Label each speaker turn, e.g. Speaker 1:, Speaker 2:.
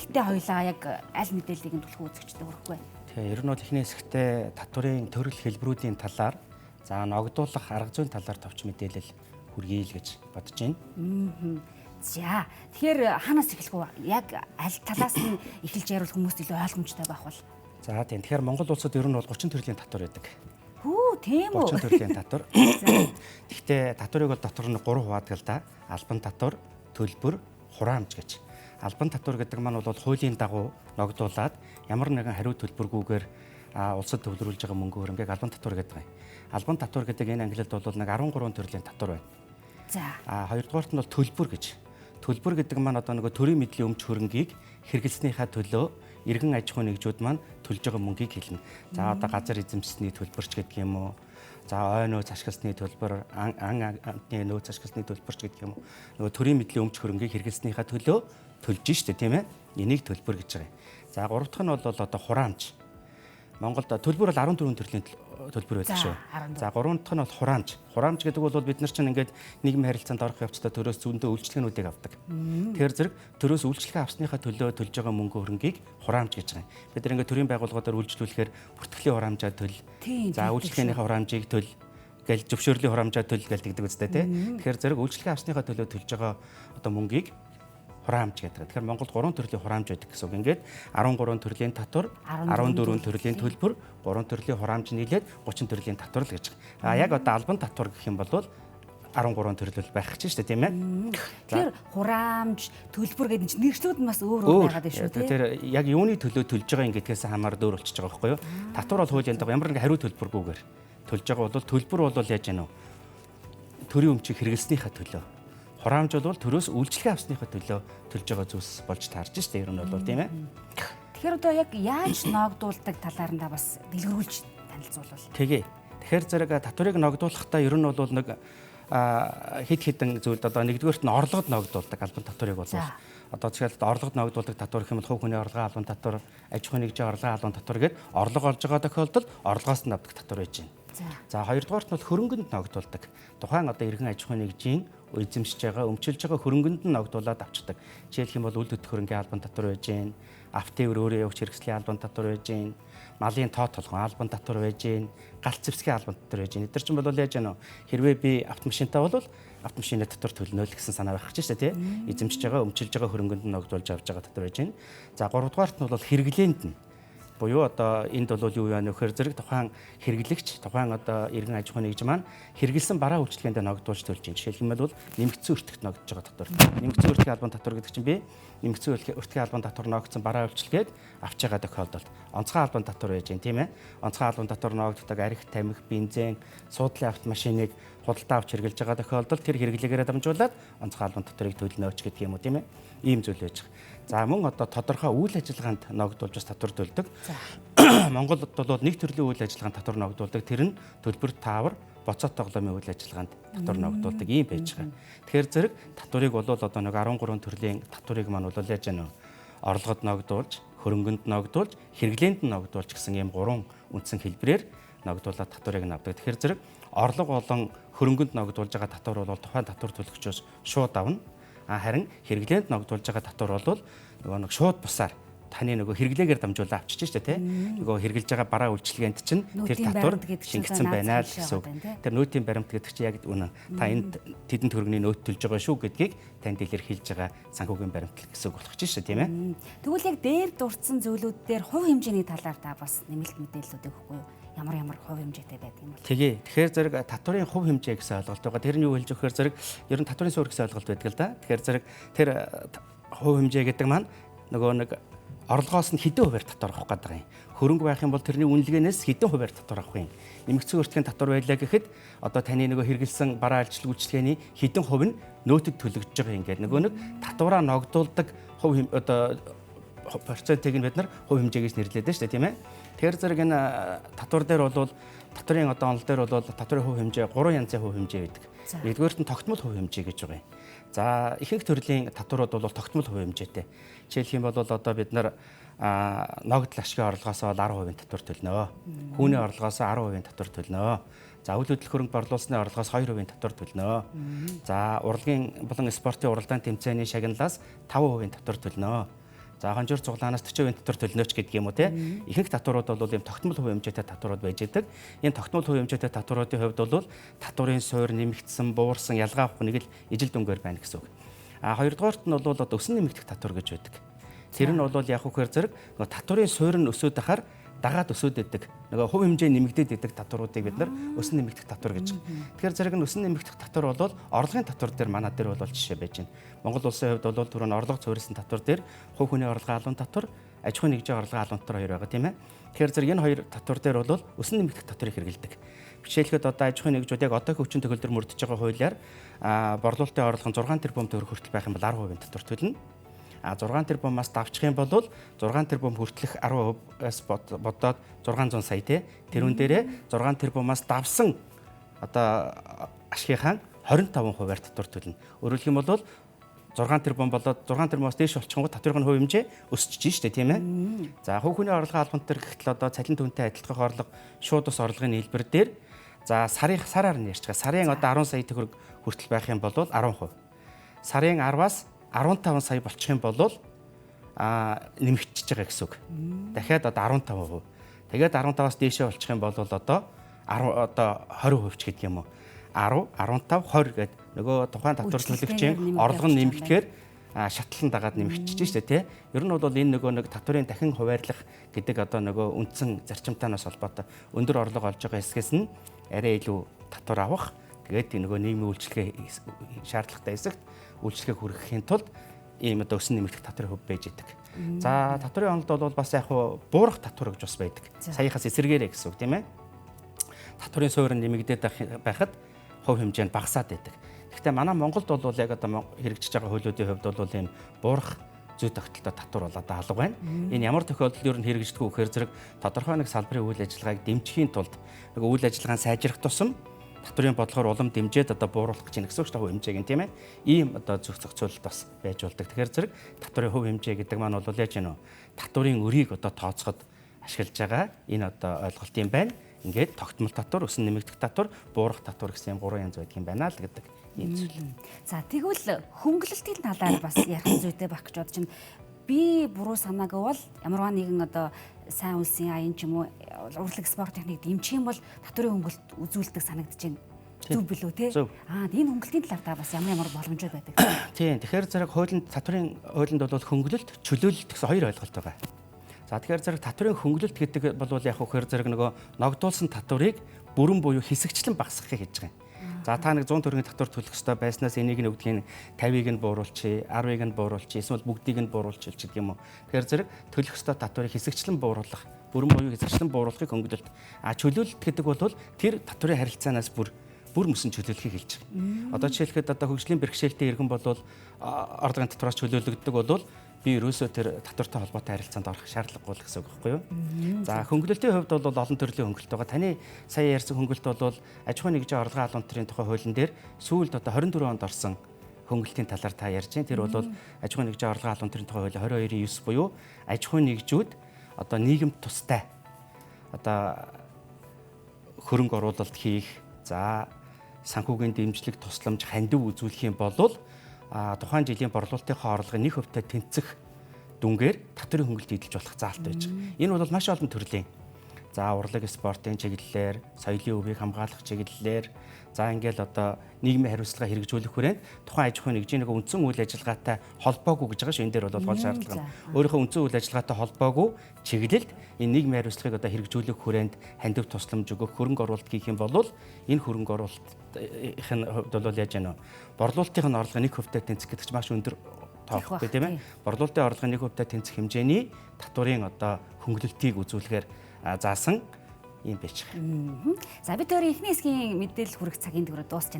Speaker 1: Гэхдээ хоёлаа яг аль мэдээллийг нь түлхүү үзэгчдэд хүргэх вэ?
Speaker 2: Тэгээ ер нь бол эхний хэсэгтээ татварын төрөл хэлбэрүүдийн талаар, за ногдуулах арга зүйн талаар товч мэдээлэл хүргэе л гэж бодож байна.
Speaker 1: За, тэгэхээр хаанаас эхлэх вэ? Яг аль талаас нь эхэлж яриул хүмүүст илүү ойлгомжтой байх вэ?
Speaker 2: За тийм. Тэгэхээр Монгол улсад ер нь бол 30 төрлийн татвар байдаг.
Speaker 1: Хүү, тийм үү?
Speaker 2: 30 төрлийн татвар. Гэхдээ татварыг бол дотор нь 3 хуваадаг л да. Албан татвар, төлбөр, хураамж гэж. Албан татвар гэдэг маань бол хуулийн дагуу ногдуулаад ямар нэгэн хариу төлбөргүйгээр улсад төвлөрүүлж байгаа мөнгө хөрөнгийг албан татвар гэдэг юм. Албан татвар гэдэг энэ ангилалд бол нэг 13 төрлийн татвар байна.
Speaker 1: За.
Speaker 2: Хоёрдугаарт нь бол төлбөр гэж. Төлбөр гэдэг маань одоо нөгөө төрийн мэдлийн өмч хөрөнгийг хэрэглэснийхаа төлөө иргэн аж ахуйн нэгжүүд маань төлж байгаа мөнгийг хэлнэ. За одоо газар эзэмшсэний төлбөрч гэдэг юм уу? За ой нөөц ашигласны төлбөр, ан амтны нөөц ашигласны төлбөрч гэдэг юм уу? Нөгөө төрийн мэдлийн өмч хөрөнгийг хэрэглэснийхаа төлөө төлж штэ, тийм ээ? Энийг төлбөр гэж байгаа юм. За гурав дахь нь бол одоо хураамж. Монголд төлбөр бол 14 төрлийн төлбөр байдаг шүү. За гурав дахь нь бол хураамж. Хураамж гэдэг бол бид нар чинь ингээд нийгмийн харилцаанд орох явцдаа төрөөс зөндөө үйлчлэгээнүүдийг авдаг. Тэгэхээр зэрэг төрөөс үйлчлэгээ авсныхаа төлөө төлж байгаа мөнгө хөрөнгийг хураамж гэж байгаа юм. Бид нар ингээд төрийн байгууллагуудаар үйлчлүүлэхээр бүртгэлийн хураамжаа төл, за үйлчлэгээнийхээ хураамжийг төл гэл зөвшөөрлийн хураамжаа төл гэл тэгдэг үстэй тий. Тэгэхээр зэрэг үйлчлэгээ авсныхаа төлөө төлж байгаа одоо мөнгийг хураамж гэдэг. Тэгэхээр Монголд 3 төрлийн хураамж байдаг гэсэн үг. Ингээд 13 төрлийн татвар, 14 төрлийн төлбөр, 3 төрлийн хураамж нийлээд 30 төрлийн татвар л гэж. А яг одоо албан татвар гэх юм бол 13 төрөл байх гэж шүү дээ, тийм ээ.
Speaker 1: Тэгэхээр хураамж, төлбөр гэдэг чинь нэршлүүд нь бас өөр өөр байгаад байна шүү, тийм.
Speaker 2: Тэр яг юуны төлөө төлж байгаа юм гэдгээс хамаарат өөр болчихж байгаа байхгүй юу? Татвар бол хуулийн дагуу ямар нэгэн хариу төлбөргүйгээр төлж байгаа бол төлбөр бол яаж яана вэ? Төрийн өмчийг хэрэглэснийхээ төлөө. Хураамж бол төрөөс үйлчлэгээ авсныхаа төлөө төлж байгаа зүйлс болж таарж штэ, ер нь бол тийм ээ.
Speaker 1: Тэгэхээр одоо яг яаж ноогдуулдаг талаар нь бас дэлгэрүүлж танилцуулбал.
Speaker 2: Тэгээ. Тэгэхээр зэрэг татварыг ногдуулахдаа ер нь бол нэг хэд хэдэн зүйлд одоо нэгдүгээрт нь орлогод ногдуулдаг албан татварыг бол одоо жишээлбэл орлогод ногдуулдаг татвар гэх юм бол хувь хүний орлогын албан татвар, аж ахуйн нэгжийн орлогын албан татвар гээд орлого олж байгаа тохиолдолд орлогоос нь авдаг татвар байж байна. За хоёрдугаарт нь бол хөрөнгөнд ногдуулдаг. Тухайн одоо иргэн аж ахуйн нэгжийн эзэмшиж байгаа, өмчилж байгаа хөрөнгөнд нь ногдуулаад авчдаг. Жишээлх юм бол үл төдөх хөрөнгийн албан татвар байж гин, автын өөрөө явагч хэрэгслийн албан татвар байж гин, малын тоо толгон албан татвар байж гин, галт зэвсгийн албан татвар байж гин. Эдгээр чинь бол яаж яана вэ? Хэрвээ би автомашинтай бол автомашины татвар төлнө л гэсэн санаа байх гэж шүү дээ, тий? Эзэмшиж байгаа, өмчилж байгаа хөрөнгөнд нь ногдуулж авч байгаа татвар байж гин. За гуравдугаарт нь бол хэрэглээнд нь буюу одоо энд бол юу яана вэхээр зэрэг тухайн хэрэглэгч, тухайн одоо иргэн аж ахуйн нэгж маань хэрэглэсэн бараа үйлчилгээндээ ногдуулж төлж байна. Жишээлх юм бол нэмэгдсэн өртөгт ногдож байгаа татвар. Нэмэгдсэн өртгийн албан татвар гэдэг чинь би нэмэгдсэн өртгийн албан татвар ногдсон бараа үйлчилгээд авч байгаа тохиолдолд онцгой албан татвар байж байна, тийм ээ. Онцгой албан татвар ногддог арх, тамхи, бензин, суудлын автомашиныг худалдаа авч хэрэглэж байгаа тохиолдолд тэр хэрэглээгээрээ дамжуулаад онцгой албан татварыг төлнө ч гэдэг юм уу, тийм ээ. Ийм зүйл байж байгаа. За мөн одоо тодорхой үйл ажиллагаанд ногдуулж бас татвар төлдөг. Монголд бол нэг төрлийн үйл ажиллагаанд татвар ногдуулдаг. Тэр нь төлбөр таавар, боцоо тоглоомын үйл ажиллагаанд татвар ногдуулдаг ийм байж байгаа. Тэгэхээр зэрэг татварыг бол одоо нэг 13 төрлийн татварыг маань бол яаж яана вэ? Орлогод ногдуулж, хөрөнгөнд ногдуулж, хэрэглээнд ногдуулж гэсэн ийм гурван үндсэн хэлбэрээр ногдуулаад татварыг нь авдаг. Тэгэхээр зэрэг орлого болон хөрөнгөнд ногдуулж байгаа татвар бол тухайн татвар төлөгчөөс шууд авна. Харин хэрэглээнд ногдуулж байгаа татвар бол нөгөө нэг шууд бусаар таны нөгөө хэрэглээгээр дамжуулаад авчиж штэ, тий? Нөгөө хэрэглэж байгаа бараа үйлчилгээнд чинь тэр татвар шингэсэн байна л гэсэн үг. Тэр нөөтийн баримт гэдэг чинь яг үнэн. Та энд тэдэн төгрөгийн нөөт төлж байгаа шүү гэдгийг танд илэрхийлж байгаа санхүүгийн баримт гэсэн үг болох чинь штэ, тийм ээ.
Speaker 1: Тэгвэл яг дээр дурдсан зүйлүүд дээр хувь хэмжээний талаар та бас нэмэлт мэдээллүүд өгөхгүй юу? Ямар ямар хувь хэмжээтэй байдаг юм бол?
Speaker 2: Тэгээ. Тэгэхээр зэрэг татварын хувь хэмжээ гэсэн ойлголт байгаа. Тэр нь юу хэлж өгөхөөр зэрэг ер нь татварын суурь гэсэн ойлголт байдаг л да. Тэгэхээр зэрэг тэр хувь хэмжээ гэдэг маань нөгөө нэг орлогоос нь хэдэн хувиар татвар авах гэдэг юм. Хөрөнгө байх юм бол тэрний үнэлгээнээс хэдэн хувиар татвар авах юм. Нэмэгдсэн өртгийн татвар байлаа гэхэд одоо таны нөгөө хэрэглэсэн бараа ажилч үйлчилгээний хэдэн хувь нь нөөтөд төлөгдөж байгаа юм ингээд нөгөө нэг татвараа ногдуулдаг хувь одоо процентыг нь бид нар хувь хэмжээ гэж нэрлэдэг шүү дээ, тийм ээ. Тэгэхээр зэрэг энэ татвар дээр бол татварын одоо онол дээр бол татварын хувь хэмжээ 3 янзын хувь хэмжээ байдаг. Нэгдүгээрт нь тогтмол хувь хэмжээ гэж байгаа юм. За ихэнх төрлийн татварууд бол тогтмол хувь хэмжээтэй. Жишээлх юм бол одоо бид нар ногдол ашигын орлогоос бол 10% татвар төлнө. Хүүний орлогоос 10% татвар төлнө. За үйл хөдлөх хөрөнгө борлуулсны орлогоос 2% татвар төлнө. За урлагийн болон спортын уралдаан тэмцээний шагналаас 5% татвар төлнө. За хонжир цуглаанаас 40% татвар төлнөөч гэдэг юм уу те. Ихэнх татварууд бол ийм тогтмол хувь хэмжээтэй татварууд байж байдаг. Энэ тогтмол хувь хэмжээтэй татваруудын хувьд бол татварын суур нэмэгдсэн, буурсан ялгаа авах нэг л ижил дүнгээр байна гэсэн үг. А хоёрдугаарт нь бол одоо өсөн нэмэгдэх татвар гэж байдаг. Тэр нь бол яг үхээр зэрэг нөгөө татварын суур нь өсөөд ахаар дагаад өсөөд байдаг. Нөгөө хувь хэмжээ нэмэгдээд байдаг татваруудыг бид нар өсөн нэмэгдэх татвар гэж. Тэгэхээр зэрэг нь өсөн нэмэгдэх татвар бол орлогын татвар дээр манай дээр бол жишээ байж байна. Монгол улсын хувьд бол түрүүн орлого суурилсан татвар дээр хувь хүний орлогын албан татвар, аж ахуйн нэгжийн орлогын албан татвар хоёр байгаа тийм ээ. Тэгэхээр зэрэг энэ хоёр татвар дээр бол өсөн нэмэгдэх татварыг хэрэглэдэг. Жишээлбэл одоо аж ахуйн нэгжүүд яг одоогийн хүчин төгөлдөр мөрдөж байгаа хуулиар борлуулалтын орлого нь 6 тэрбум төгрөг хүртэл байх юм бол 10% татвар төлнө. А 6 тэрбумаас давчих юм бол 6 тэрбум хүртэлх 10%-аас бодоод 600 сая тий. Тэрүүн дээрээ 6 тэрбумаас давсан одоо ашигынхаа 25%-аар татвар төлнө. Өөрөөр хэлэх юм бол 6 тэрбум болоод 6 тэрбумаас дээш болчихгоо татварын хувь хэмжээ өсөж штэ тийм ээ. За хувь хүний орлогын албан дээр гэхтэл одоо цалин түнтэй адилтгах орлого шууд ус орлогын нийлбэр дээр за сарын сараар нь ярьж байгаа. Сарын одоо 10 сая төгрөг хүртэл байх юм бол 10%. Сарын 10-аас 15 сая болчих юм бол нэмэгдчихэж байгаа гэсэн үг. Дахиад одоо 15%. Тэгээд 15-аас дээшээ болчих юм бол одоо 10 одоо 20% ч гэдэг юм уу. 10, 15, 20 гээд нөгөө тухайн татвар төлөгчийн орлого нь нэмэгдэхээр шатлан дагаад нэмэгдчихэж штэ тий. Ер нь бол энэ нөгөө нэг татварын дахин хуваарлах гэдэг одоо нөгөө үндсэн зарчимтайнаас холбоотой өндөр орлого олж байгаа хэсгээс нь арай илүү татвар авах. Тэгээд нөгөө нийгмийн үйлчилгээ шаардлагатай хэсэгт үйлчилгээг хүргэхийн тулд ийм одоо өсөн нэмэгдэх татварын хөв байж идэг. За татварын онолд бол бас яг хуу буурах татвар гэж бас байдаг. Саяхаас эсэргээрээ гэсэн үг тийм ээ. Татварын суурь нь нэмэгдээд байхад хувь хэмжээ нь багасаад байдаг. Гэхдээ манай Монголд бол яг одоо хэрэгжиж байгаа хуулиудын хувьд бол ийм буурах зүй тогтолтой татвар бол одоо алга байна. Энэ ямар тохиолдолд ер нь хэрэгждэг вэ гэхээр зэрэг тодорхой нэг салбарын үйл ажиллагааг дэмжихийн тулд нөгөө үйл ажиллагаа нь сайжрах тусам татварын бодлогоор улам дэмжиж одоо бууруулах гэж байна гэсэн үг шүү дээ хувь хэмжээг нь тийм ээ. Ийм одоо зөв зохицуулалт бас байж болдог. Тэгэхээр зэрэг татварын хувь хэмжээ гэдэг маань бол яаж юм бэ? Татварын өрийг одоо тооцоход ашиглаж байгаа энэ одоо ойлголт юм байна. Ингээд тогтмол татвар, өсөн нэмэгдэх татвар, буурах татвар гэсэн юм гурван янз байдаг юм байна л гэдэг ийм зүйл.
Speaker 1: За тэгвэл хөнгөлөлтийн талаар бас ярих зүйтэй байх гэж бодож байна. Би буруу санаагүй бол ямарваа нэгэн одоо сайн үлсийн аян ч юм уу урлаг спорт техник дэмжих юм бол татварын хөнгөлөлт үзүүлдэг санагдаж байна. Зөв билүү те? Аа энэ хөнгөлтийн талаар та бас ямар ямар боломжууд байдаг?
Speaker 2: Тийм. Тэгэхээр зэрэг хуулинд татварын хуулинд бол хөнгөлөлт, чөлөөлөлт гэсэн хоёр ойлголт байгаа. За тэгэхээр зэрэг татварын хөнгөлөлт гэдэг бол яг үхээр зэрэг нөгөө ногдуулсан татварыг бүрэн буюу хэсэгчлэн багасгахыг хийж байгаа юм. За та нэг 100 төгрөгийн татвар төлөх ёстой байснаас энийг нь өгдгийг 50-ыг нь бууруулчих, 10-ыг нь бууруулчих, эсвэл бүгдийг нь бууруулчих гэдэг юм уу. Тэгэхээр зэрэг төлөх ёстой татварыг хэсэгчлэн бууруулах, бүрэн буюу хэсэгчлэн бууруулахыг хөнгөлөлт. А чөлөөлөлт гэдэг бол тэр татварын харилцаанаас бүр мөсөн чөлөөлөхийг хэлж байгаа. Одоо жишээлхэд одоо хөгжлийн бэрхшээлтэй иргэн бол орлогын татвараас чөлөөлөгддөг бол би ерөөсөө тэр татвартай холбоотой харилцаанд орох шаардлагагүй л гэсэн үг байхгүй юу? За хөнгөлөлтийн хувьд бол олон төрлийн хөнгөлөлт байгаа. Таны сая ярьсан хөнгөлөлт бол аж ахуйн нэгжийн орлогын албан татварын тухай хуулийн дээр сүүлд одоо 24 онд орсон хөнгөлөлтийн талаар та ярьж байна. Тэр бол аж ахуйн нэгжийн орлогын албан татварын тухай хуулийн 22-9 буюу аж ахуйн нэгжүүд одоо нийгэмд тустай одоо хөрөнгө оруулалт хийх, за санхүүгийн дэмжлэг, тусламж, хандив үзүүлэх юм бол тухайн жилийн борлуулалтынхаа орлогын 1%-тай тэнцэх дүнгээр татварын хөнгөлөлт эдэлж болох заалт байж байгаа. Энэ бол маш олон төрлийн. За урлаг спортын чиглэлээр, соёлын өвийг хамгаалах чиглэлээр, за ингээл одоо нийгмийн хариуцлага хэрэгжүүлэх хүрээнд тухайн аж ахуйн нэгжийн нэг үндсэн үйл ажиллагаатай холбоогүй гэж байгаа шүү. Энэ дээр бол гол шаардлага нь. Өөрийнхөө үндсэн үйл ажиллагаатай холбоогүй чиглэлд энэ нийгмийн хариуцлагыг одоо хэрэгжүүлэх хүрээнд хандив тусламж өгөх, хөрөнгө оруулалт хийх юм бол энэ хөрөнгө оруулалтын хувьд бол яаж яана вэ? Борлуулалтын орлогын 1%-тай тэнцэх гэдэг чинь маш өндөр тоохгүй тийм ээ. Борлуулалтын орлогын 1%-тай тэнцэх хэмжээний татварын одоо хөнгөлөлтийг үзүүлэхээр заасан юм байж байгаа.
Speaker 1: За бид өөрийн эхний хэсгийн мэдээлэл хүргэх цагийн төгрөө дуусч байна.